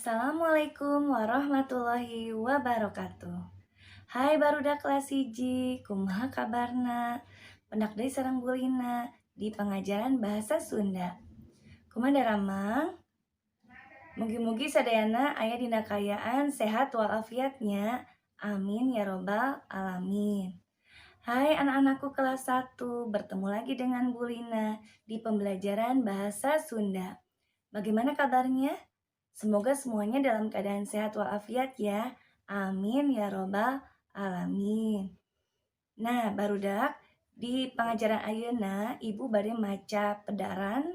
Assalamualaikum warahmatullahi wabarakatuh. Hai barudak kelas 1, kumaha kabarna? Pendak deui sareng Bu Lina di pengajaran bahasa Sunda. Kumaha daramang? Mugi-mugi sadayana aya dina kaayaan sehat walafiat nya. Amin ya robbal alamin. Hai anak-anakku kelas 1, bertemu lagi dengan Bu Lina di pembelajaran bahasa Sunda. Bagaimana kabarnya? Semoga semuanya dalam keadaan sehat walafiat ya. Amin ya robbal alamin. Nah, barudak, di pengajaran ayeuna Ibu bade maca pedaran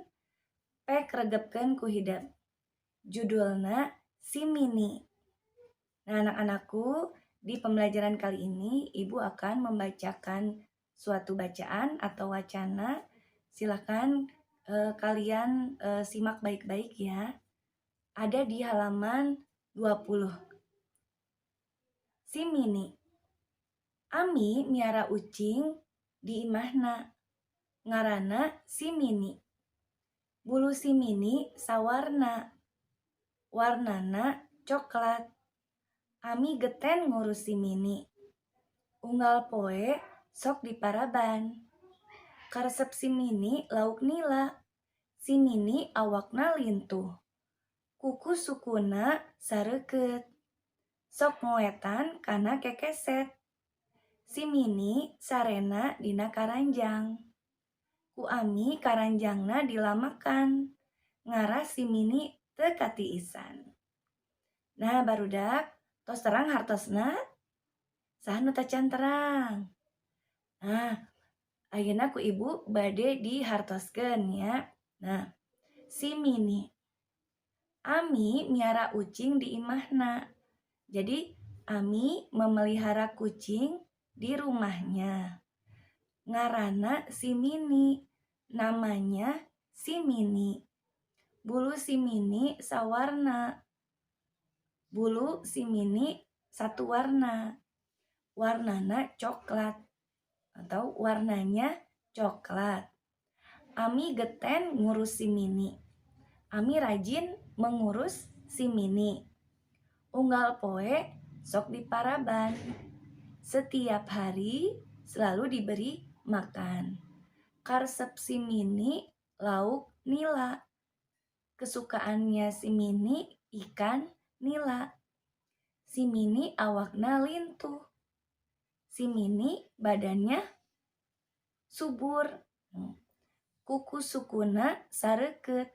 pek regepkeun ku hidep. Judulna Si Mini. Nah, anak-anakku, di pembelajaran kali ini Ibu akan membacakan suatu bacaan atau wacana. Silakan kalian simak baik-baik ya. Ada di halaman 20. Si Mini. Ami miara ucing di imahna. Ngaranna Si Mini. Bulu si Mini sawarna. Warnana coklat. Ami geten ngurus si Mini. Unggal poe sok diparaban. Karesep si Mini lauk nila. Si Mini awakna lintuh. Kuku sukuna sareukeut. Sok ngoetan kana kekeset. Si Mini sarena dina karanjang. Ku Ami karanjangna dilamakan. Ngarah si Mini teu katiisan. Nah, barudak, tos terang hartosna? Saha nu tacan terang? Nah, ayeuna ku Ibu bade dihartoskeun ya. Nah, si Mini. Ami miara ucing di imahna. Jadi, Ami memelihara kucing di rumahnya. Ngaranna si Mini, namanya si Mini. Bulu si Mini sawarna. Bulu si Mini satu warna. Warnana coklat atau warnanya coklat. Ami geten ngurus si Mini. Ami rajin mengurus si Mini. Unggal poe sok diparaban. Setiap hari selalu diberi makan. Karesep si Mini lauk nila. Kesukaannya si Mini ikan nila. Si Mini awakna lintuh. Si Mini badannya subur. Kuku sukuna sareukeut.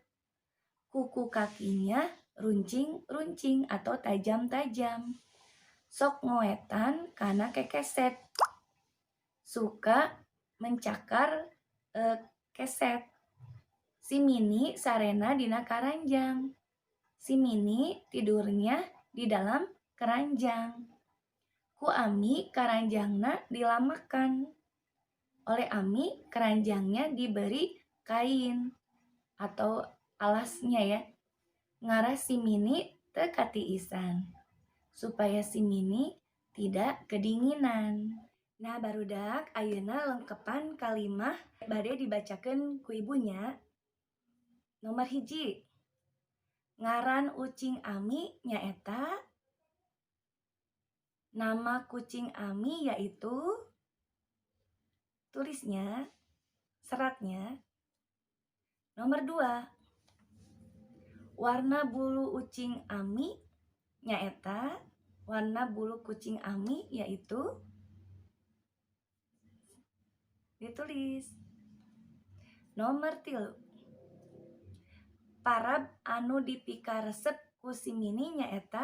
Kuku kakinya runcing-runcing atau tajam-tajam. Sok ngoetan kana kekeset. Suka mencakar keset. Si Mini sarena dina karanjang. Si Mini tidurnya di dalam keranjang. Ku Ami karanjangna dilamakan. Oleh Ami keranjangnya diberi kain atau alasnya ya. Ngarah si Mini teu katiisan. Supaya si Mini tidak kedinginan. Nah, barudak, ayeuna lengkepan kalimah bade dibacakeun ku Ibu nya. Nomor 1. Ngaran ucing Ami nyaeta. Nama kucing Ami yaitu, tulisnya, seratnya. Nomor 2. Warna bulu ucing Ami nyaeta. Warna bulu kucing Ami yaitu, ditulis. Nomor 3. Parab anu dipikaresep ku si Mini nyaeta.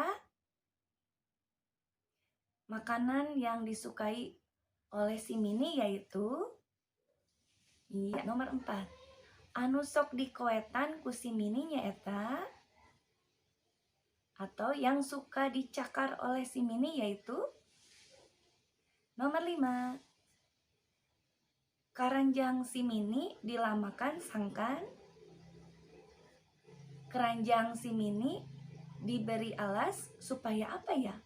Makanan yang disukai oleh si Mini yaitu. Iya, nomor 4. Anu sok dikoetan ku si Mini nyaeta atau yang suka dicakar oleh si Mini yaitu. Nomor 5. Karanjang si Mini dilamakan sangkan. Keranjang si Mini diberi alas supaya apa ya?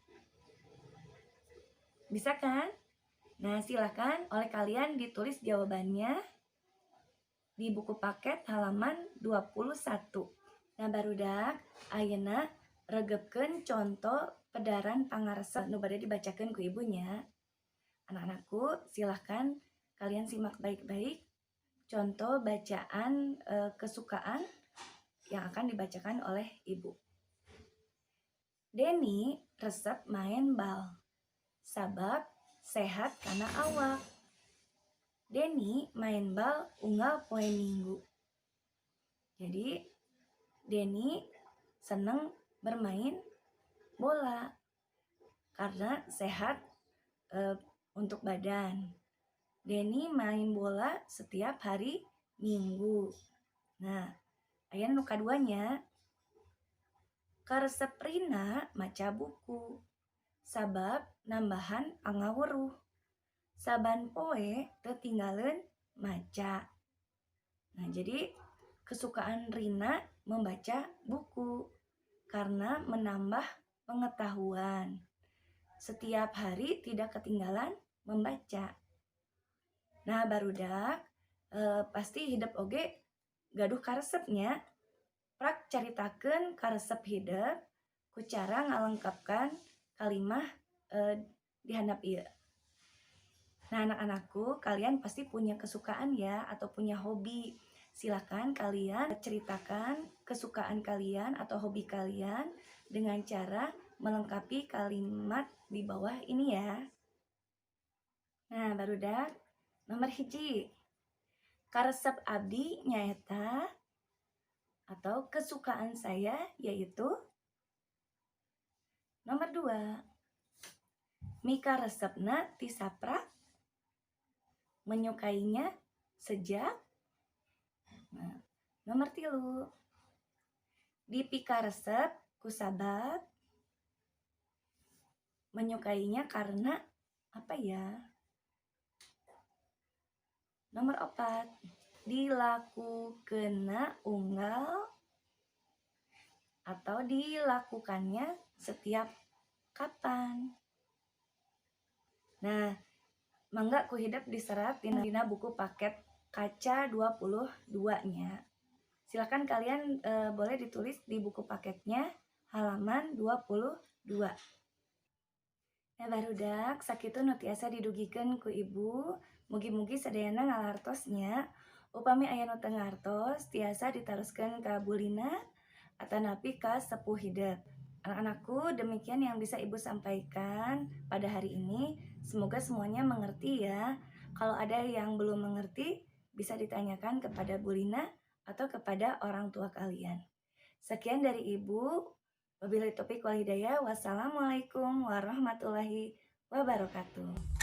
Bisa kan? Nah, silakan oleh kalian ditulis jawabannya di buku paket halaman 21. Nah, barudak, ayeuna Regepkeun conto pedaran pangaresep nu bade dibacakeun ku ibu nya. Anak-anakku, silahkan kalian simak baik-baik contoh bacaan kesukaan yang akan dibacakan oleh ibu. Deni resep main bal, sabab sehat kana awak. Deni main bal unggal poe Minggu. Jadi Deni seneng bermain bola karena sehat untuk badan. Deni main bola setiap hari Minggu. Nah, aya nu kaduanya. Karesep Rina maca buku, sabab nambahan pangaweruh. Saban poe teu tinggaleun maca. Nah, jadi kesukaan Rina membaca buku karena menambah pengetahuan. Setiap hari tidak ketinggalan membaca. Nah, barudak, pasti hidep oge gaduh karesep nya. Prak caritakeun karesep hidep ku cara ngalengkapkan kalimah di handap ieu. Nah, anak-anakku, kalian pasti punya kesukaan ya atau punya hobi. Silakan kalian ceritakan kesukaan kalian atau hobi kalian dengan cara melengkapi kalimat di bawah ini ya. Nah, barudak, nomor 1. Karesep abdi nyaeta atau kesukaan saya yaitu. Nomor 2. Mikaresepna ti saprak, menyukainya sejak. Nah, nomor 3. Dipikaresep kusabab, menyukainya karena apa ya? Nomor 4. Dilakukeunna unggal atau dilakukannya setiap kapan. Nah, mangga ku hidep diserat dina buku paket kaca 22 nya. Silakan kalian boleh ditulis di buku paketnya halaman 22. Nah, barudak, sakitu nu tiasa didugikeun ku ibu. Mugi-mugi sadayana ngalartos nya. Upami aya nu teu ngartos, tiasa ditaroskeun ka Bulina atanapi ka sepuh hidep. Anak-anakku, demikian yang bisa Ibu sampaikan pada hari ini. Semoga semuanya mengerti ya. Kalau ada yang belum mengerti, bisa ditanyakan kepada Bulina atau kepada orang tua kalian. Sekian dari Ibu. Wabillahi taufik wal hidayah. Wassalamualaikum warahmatullahi wabarakatuh.